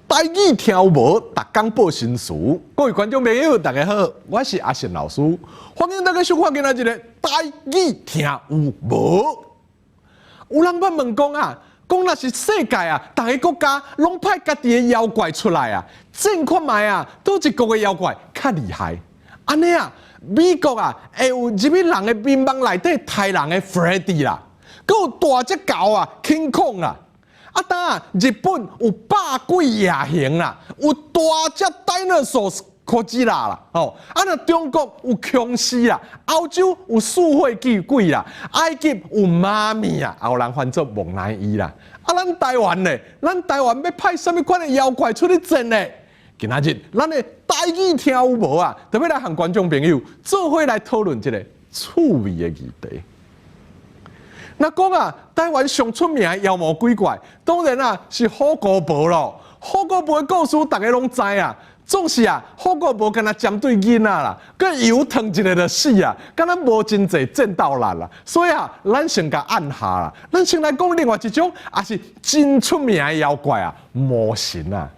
台語聽有無？逐工報新詞。各位觀眾朋友，大家好，我是阿信老師，歡迎大家收看今仔日的台語聽有無？有人捌問講啊，講若是世界啊，逐个國家攏派家己的妖怪出來啊，戰看覓啊，佗一國的妖怪較厲害？按呢啊，美國啊，會有入去人的眠夢內底刣人的 Freddy 啦，閣有大隻猴啊，King Kong 啦。啊，當啊，日本有百鬼夜行啦，有大隻 dinosaurs 哥吉拉啦，吼，啊，若中國有殭屍啦，歐洲有四血巨鬼啦，埃及有媽咪啊，也有人翻做木乃伊啦。啊，咱台灣呢？咱台灣欲派啥物款的妖怪出去戰呢？今仔日咱的台語聽有無啊？特別來和觀眾朋友做伙來討論這个趣味的議題。若講啊，台灣上出名的妖魔鬼怪，當然啊是虎姑婆咯。虎姑婆的故事大家攏知啊。總是啊，虎姑婆敢若針對囡仔啦，閣油燙一下就死啊，敢若無真濟戰鬥力啦。所以啊，咱先共按下啦。咱先來講另外一種，也是真出名的妖怪啊，魔神仔。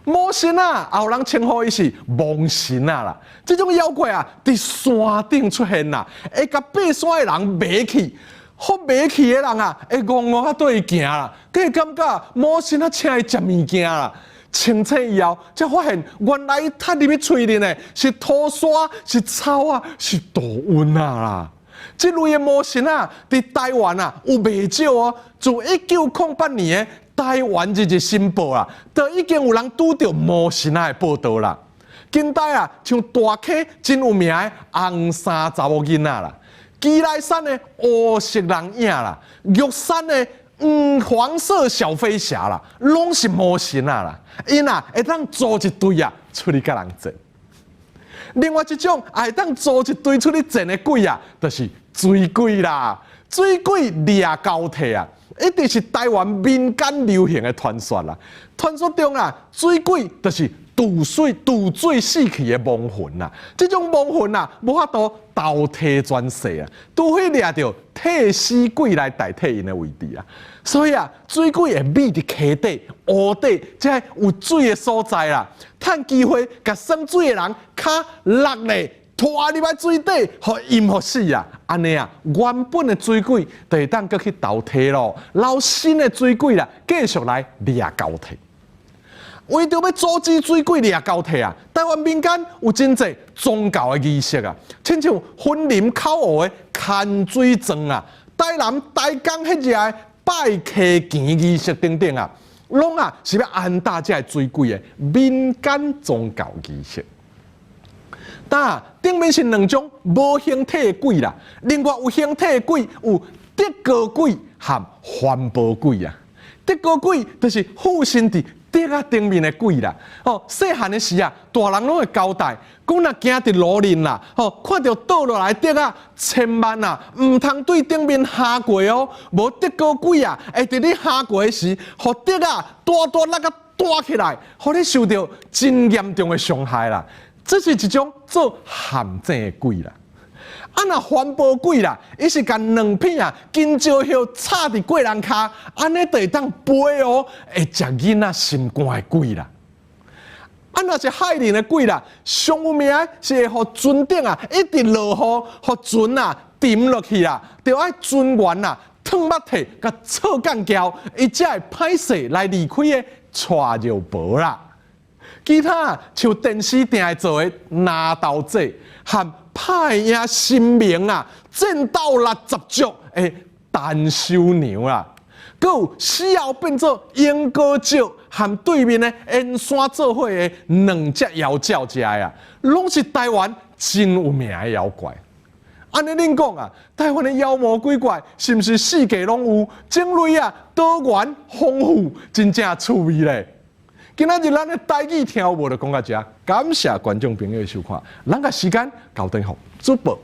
魔神仔，也有人稱呼伊是墓神仔啦。這種妖怪啊，佇山頂出現啦，會共爬山的人迷去。予迷去的人啊，會戇戇仔對伊行啦，閣會感覺魔神仔請伊食物件啦。清醒以後，才發現原來伊踢入去喙裡的是土沙、是草仔、是杜勻仔啦。這類的魔神仔，佇台灣啊有袂少哦。自1908年的台灣日日新報啊，就已經有人拄著魔神仔的報道啦。近代啊，像大溪真有名的紅衫查某囡仔啦。基來山的烏色人影啦，玉山的黃色小飛俠啦，攏是魔神仔啦。𪜶啊會當組一隊啊出去佮人戰。另外一種會當組一隊出去戰的鬼啊，就是水鬼啦。水鬼掠交替啊，一直是台灣民間流行的傳說啦。傳說中啊，水鬼就是渡水渡水死去的亡魂啊，這種亡魂啊，無法度投胎轉世啊，除非掠著替死鬼來代替𪜶的位置啊。所以啊，水鬼會覕佇溪底、湖底，這有水的所在啦，趁機會共耍水的人跤落咧，拖入來水底，予淹予死啊！按呢啊，原本的水鬼就會當閣去投胎咯，留新的水鬼啦，繼續來掠交替。為著欲阻止水鬼掠交替啊，台灣民間有真濟宗教的儀式啊，親像雲林口湖的牽水鑽啊，台南台江彼只的拜溪墘儀式等等啊，攏啊是欲安搭這个水鬼的民間宗教儀式。但頂面是兩種無形體的鬼啦，另外有形體的鬼有竹篙鬼和帆布鬼啊。竹篙鬼就是附身佇竹仔頂面的鬼啦。哦，細漢的時啊，大人攏會交代，講若行佇路面啦，吼，看著倒落來的竹仔，千萬啊，毋通對頂面行過哦，無竹篙鬼啊，會佇你行過的時，予竹仔大大力共彈起來，予你受著真嚴重的傷害啦。這是一種做陷阱的鬼啦。啊，若帆布鬼啦，伊是共兩片啊香蕉葉插佇過人跤，按呢就會當飛哦，會食囡仔心肝的鬼啦。啊，若是害人的鬼啦，上有名的是會予船頂啊一直落雨，予船啊沉落去啦，著愛船員啊褪目體共錯幹蟯，伊才會歹勢來離開的娶尿婆啦。其他像電視定會做的拿刀仔和拍會贏神明啊，戰鬥力十足的陳秀娘啦，閣有死後變做鸚哥石和對面的燕山做伙的兩隻妖鳥這啊，攏是台灣真有名的妖怪。按呢恁講啊，台灣的妖魔鬼怪是毋是四界攏有？種類啊多元豐富，真正趣味咧。今仔日咱的台語聽有無就講到遮，感謝觀眾朋友的收看，咱共時間交轉予主播。